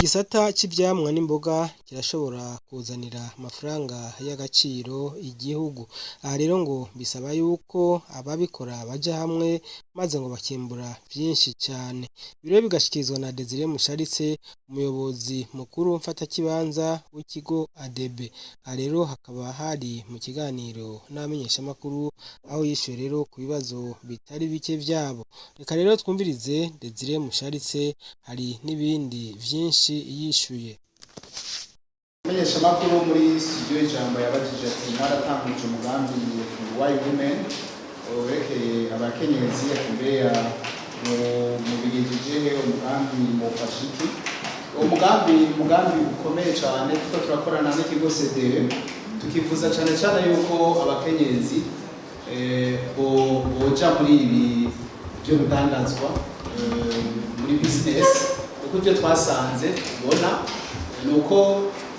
Igisata c'ivyamwa n'imboga kirashobora kuzanira amafaranga y'agaciro igihugu. Aha rero ngo bisaba yuko ababikora baja hamwe maze ngo bakimbura vyinshi cane. Ibi rero bigashikirizwa na Desire Musharitse, umuyobozi mukuru mfatakibanza w'ikigo ADB. Aha rero hakaba hari mu kiganiro n'abamenyeshamakuru, aho yishuye rero ku bibazo bitari bike vyabo. Reka rero twumvirize Desire Musharitse, hari n'ibindi vyinshi yishuye. Umumenyeshamakuru muri studio Ijambo yabajije ati: "Mwaratanguje umugambi Why Women werekeye abakenyezi," ati: "Mbeya mubigejeje he? Umugambi mufasha iki?" Uwo mugambi ni umugambi ukomeye cyane, kuko turakorana n'ikigo CDE. Tukifuza cyane cyane yuko abakenyezi boja muri ibi byo gutangazwa, muri business, kuko ibyo twasanze tubona ni uko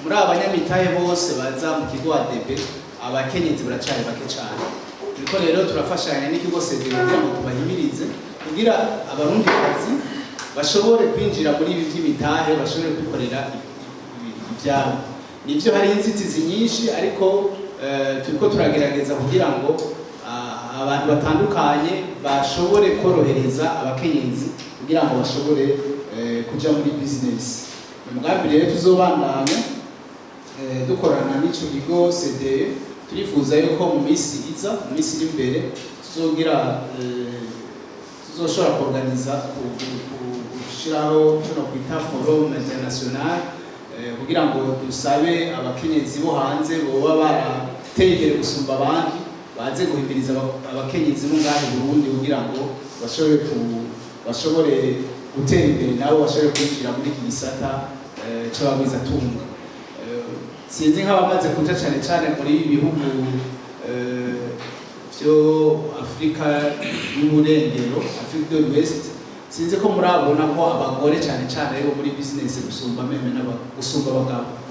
muri aba banyamitahe bose baza mu kigo ADB, abakenyezi baracari bake cyane. Turiko rero turafashanya n'ikigo CDE kugira ngo tubahimirize, kugira abarundikazi bashobore kwinjira muri ibi by'imitahe, bashobore kwikorera ibyabo. Nibyo, hari inzitizi nyinshi, ariko turiko turagerageza kugira ngo abantu batandukanye bashobore korohereza abakenyezi kugira ngo bashobore kuja muri business. Umugambi rero tuzobandanya dukorana n'ico kigo CDE. Turifuza yuko mu minsi iza, mu minsi iri imbere, tuzogira tuzoshobora kuorganiza, gushiraho ico nokwita forum international, kugira ngo dusabe abakenyezi bo hanze boba barateye imbere gusumba abandi baze guhimiriza abakenyezi bo ngaha i Burundi, kugira ngo bashobore gutera imbere, nabo bashobore kwinjira muri iki gisata c'abagwizatunga. Sinzi nk'abamaze kuja cane cane muri ibi bihugu vyo Afrika y'uburengero, Afrique de l'Ouest, sinzi ko murabona ko abagore cane cane aribo muri business gusumba même gusumba abagabo.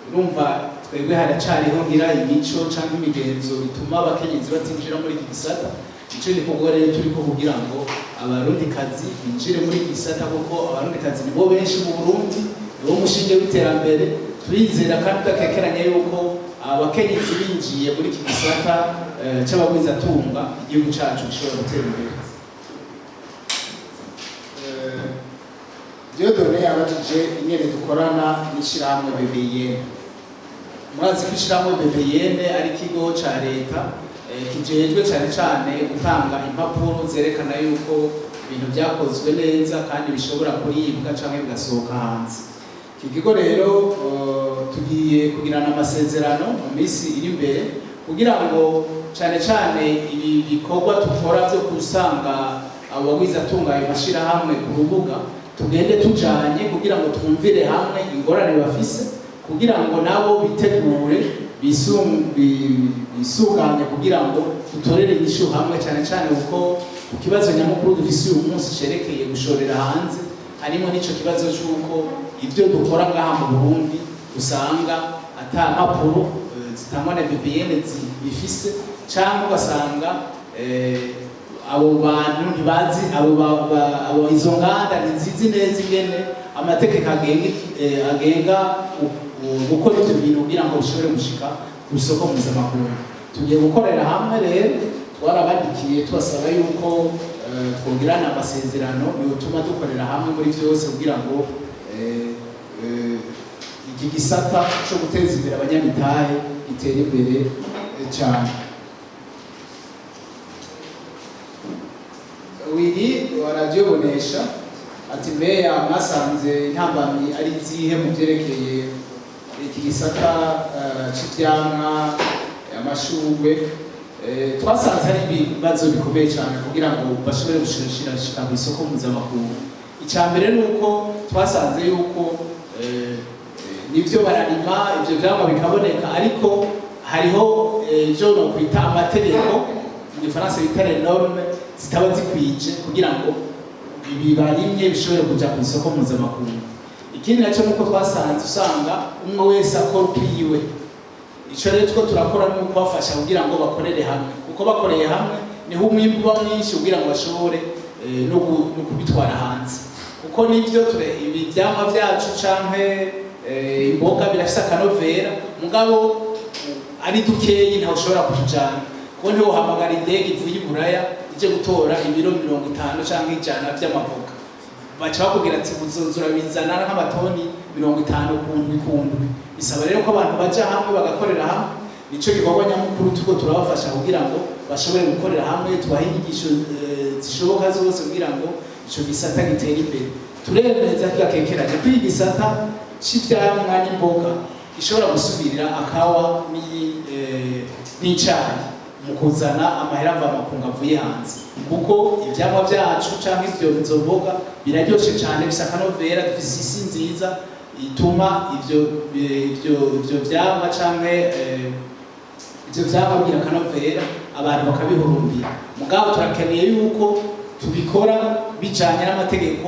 Urumva twebwe haracariho ngira imico canke imigenzo bituma abakenyezi batinjira muri iki gisata. Ico gikorwa rero turiko kugira ngo abarundikazi binjire muri iki gisata, kuko abarundikazi nibo benshi mu Burundi, nibo mushinge w'iterambere. Turizera kandi tudakekeranya yuko abakenyezi binjiye muri iki gisata c'abagwizatunga, igihugu cacu gishobora gutera imbere. Dieudonné yabajije ingene dukorana n'ishirahamwe BBN. Murazi ko ishirahamwe BBN ari ikigo ca leta kijejwe cane cane gutanga impapuro zerekana yuko ibintu vyakozwe neza kandi bishobora kuribwa canke bigasohoka hanze. Iki kigo rero tugiye kugirana amasezerano mu minsi iri imbere, kugira ngo cane cane ibi bikorwa dukora vyo gusanga abo bagwizatunga, ayo mashirahamwe ku rubuga, tugende tujanye kugira ngo twumvire hamwe ingorane bafise, kugira ngo nabo bitegure, bisuganye, kugira ngo dutorere inyishu hamwe, cyane cyane kuko ku kibazo nyamukuru dufise uyu munsi cerekeye gushorera hanze harimo n'ico kibazo c'uko ivyo dukora ngaha mu Burundi usanga ata mpapuro zitangwa na BBN bifise, cyangwa ugasanga abo bantu ntibazi, abo izo nganda ntizizi neza ingene amategeko agenga gukora ivyo bintu kugira ngo bishobore gushika ku isoko mpuzamakungu. Tugiye gukorera hamwe rero, twarabandikiye tubasaba yuko twogirana amasezerano yotuma dukorera hamwe muri vyose, kugira ngo iki gisata co guteza imbere abanyamitahe gitere imbere cyane. Wiri wa radiyo Bonesha ati: "Mbeya mwasanze intambamyi ari izihe mu byerekeye iki gisata c'ivyamwa, amashurwe?" Twasanze hari ibibazo bikomeye cyane kugira ngo bashobore gushika ku isoko mpuzamakungu. Icya mbere ni uko twasanze yuko nivyo bararima ivyo vyamwa bikaboneka, ariko hariho ivyo nokwita amategeko, mu gifaransa bita les normes, zitaba zikwije kugira ngo ibi barimye bishobore kuja ku isoko mpuzamakungu. Ikindi nacyo nuko twasanze usanga umwe wese akora ukwiwe. Ico rero two turakora ni ukubafasha kugira ngo bakorere hamwe, kuko bakoreye hamwe niho umwimbu uba mwinshi, kugira ngo bashobore no kubitwara hanze. Kuko nivyo ibi vyamwa vyacu canke imboga birafise akanovera, mugabo ari dukeyi, ntawe ushobora kutujana, kuko ntiwohamagara indege ivuye i Buraya ije gutora ibiro 50 canke 100 vy'amavoka. Baca bakubwira ati uzozura bizana nk'amatoni 50 ku ndwi ku ndwi. Bisaba rero ko abantu baja hamwe, bagakorera hamwe. Nico gikorwa nyamukuru turiko turabafasha kugira ngo bashobore gukorera hamwe, tubahe inyigisho zishoboka zose kugira ngo ico gisata gitere imbere. Turemeza tugakekeranya ko iyi gisata c'ivyamwa n'imboga gishobora gusubirira akawa n'icayi mu kuzana amahera mvamakungu avuye hanze, kuko ivyamwa vyacu canke ivyo izo mboga biraryoshe cane, bifise akanovera. Dufise isi nziza ituma ivyo vyamwa canke ivyo vyamwa bigira akanovera, abantu bakabihurumbira. Mugabo turakeneye yuko tubikora bijanye n'amategeko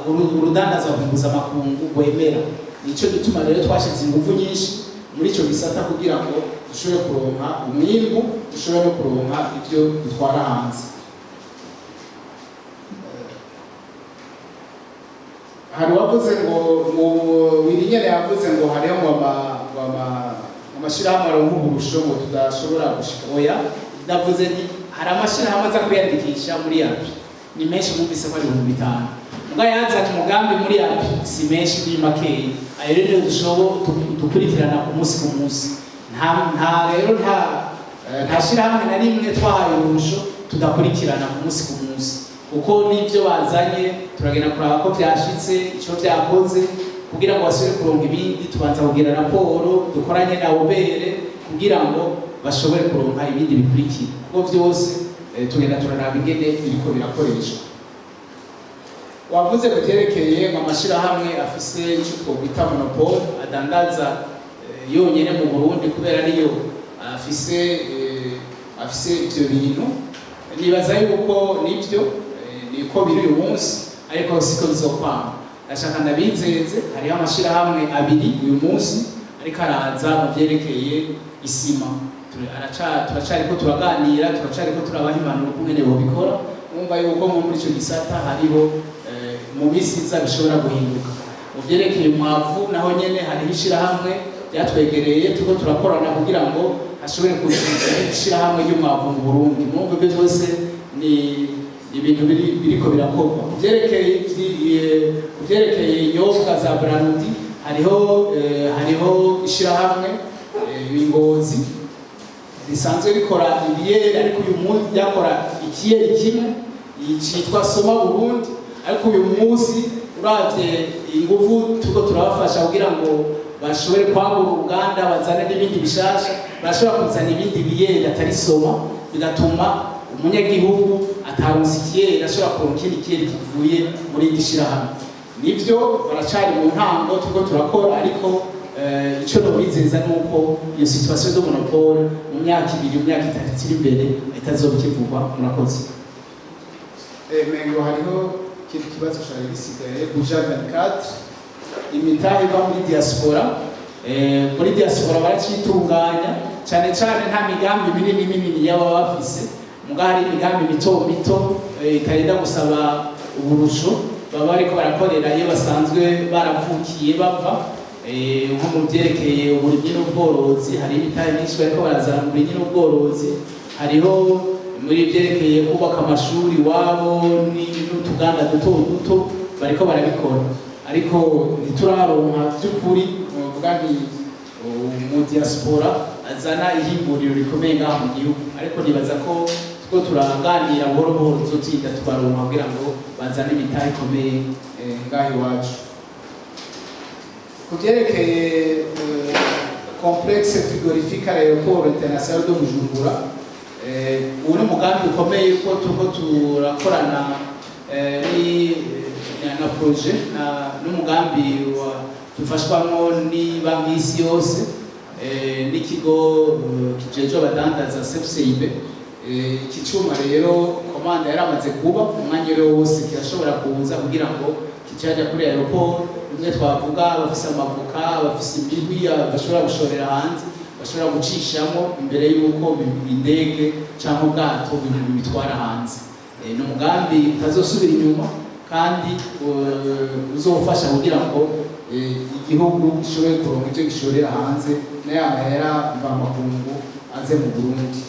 urudandazwa mpuzamakungu rwemera. Nico gituma rero twashize ingufu nyinshi muri ico gisata kugira ngo dushobore kuronka umwimbu, dushobore no kuronka ivyo dutwara hanze. Hari uwavuze ngo Wirinyene yavuze ngo hariho ngo amashirahamwe aronka uburusho ngo tudashobora gushika. Oya, ndavuze nti hari amashirahamwe aza kwiyandikisha muri API, ni menshi, mwumvise ko ari 5000. Muga yazanye umugambi muri API si menshi, ni makeyi. Ayo rero dukurikirana ku munsi ku munsi. Nta rero nta shirahamwe na rimwe twahaye uburusho tudakurikirana ku munsi ku munsi, kuko n'ibyo bazanye turagenda kuraba ko vyashitse, ico vyakoze, kugira ngo basubire kuronka ibindi. Tubanza kugira raporo dukoranye na OBR kugira ngo bashobore kuronka ibindi bikurikira, kuko vyose tugenda turaraba ingene biriko birakoreshwa. Wavuze ku vyerekeye ngo amashirahamwe afise ico twokwita monopole, adandaza yonyene mu Burundi kubera ariyo afise ivyo bintu. Nibaza yuko nivyo, niko biri uyu munsi, ariko siko bizokwama. Ndashaka ndabizeze, hariho amashirahamwe abiri uyu munsi ariko araza mu vyerekeye isima. Turacariko turaganira, turacariko turabaha impanuro ukungene bobikora. Mwumva yuko nko muri ico gisata hariho mu minsi iza bishobora guhinduka. Mu vyerekeye umwavu naho nyene hariho ishirahamwe ryatwegereye, turiko turakorana kugira ngo hashobore kuza ishirahamwe ry'umwavu mu Burundi. Mwumva ibyo byose ni ibintu biriko birakorwa. Ku vyerekeye inyobwa za Brarudi, hariho ishirahamwe Ingozi risanzwe rikora ibiyeri, ariko uyu munsi ryakora ikiyeri kimwe citwa Soma Burundi. Ariko uyu munsi uravye inguvu turiko turabafasha kugira ngo bashobore kwagura uruganda, bazane n'ibindi bishasha, barashobora kuzana ibindi biyeri atari Soma, bigatuma umunyagihugu ataronse ikiyeri ashobora kuronka ikindi kiyeri kivuye muri iri shirahamwe. Nivyo, baracari mu ntango, turiko turakora, ariko ico nobizeza ni uko iyo situation de monopole mu myaka 2, mu myaka 3 iri imbere itazoba ikivugwa. Murakoze. Mengo hariho ikindi kibazo cari gisigaye. Buja 24, imitahe iva muri diaspora. Muri diaspora baracitunganya cyane cyane, nta migambi minini minini yaba bafise, muga hari imigambi mito mito itarinda gusaba uburusho, baba bariko barakorera iyo basanzwe baravukiye bava. Nko mu byerekeye uburimyi n'ubworozi, hari imitahe myinshi bariko barazana mu burimyi n'ubworozi. Hariho muri byerekeye kubaka amashuri iwabo n'utuganda duto duto, bariko barabikora, ariko ntituraronka by'ukuri novuga nti mu diaspora azana ihinguriro rikomeye ngaha mu gihugu. Ariko nibaza ko two turaganira buhoro buhoro, tuzotinda tubaronka kugira ngo bazane imitahe ikomeye ngaha iwacu. Ku vyerekeye complexe frigorifique à l'aéroport international de Bujumbura, ubu ni umugambi ukomeye ko turiko turakorana na projet n'umugambi dufashwamwo ni banki y'isi yose n'ikigo kijejwe abadandaza CFCIB. Iki cuma rero commande yaramaze kuba, umwanya rero wose kirashobora kuza kugira ngo kicaja kuri aéroport. Bimwe twavuga, abafise amavoka, abafise imihwi bashobora gushorera hanze, bashobora gucishamo imbere y'uko indege cyangwa ubwato bitwara hanze. Ni umugambi utazosubira inyuma. Kandi uzofasha kugira ngo igihugu gishobore kuronka ivyo gishorera hanze, n'aya mahera mvamakungu aze mu Burundi.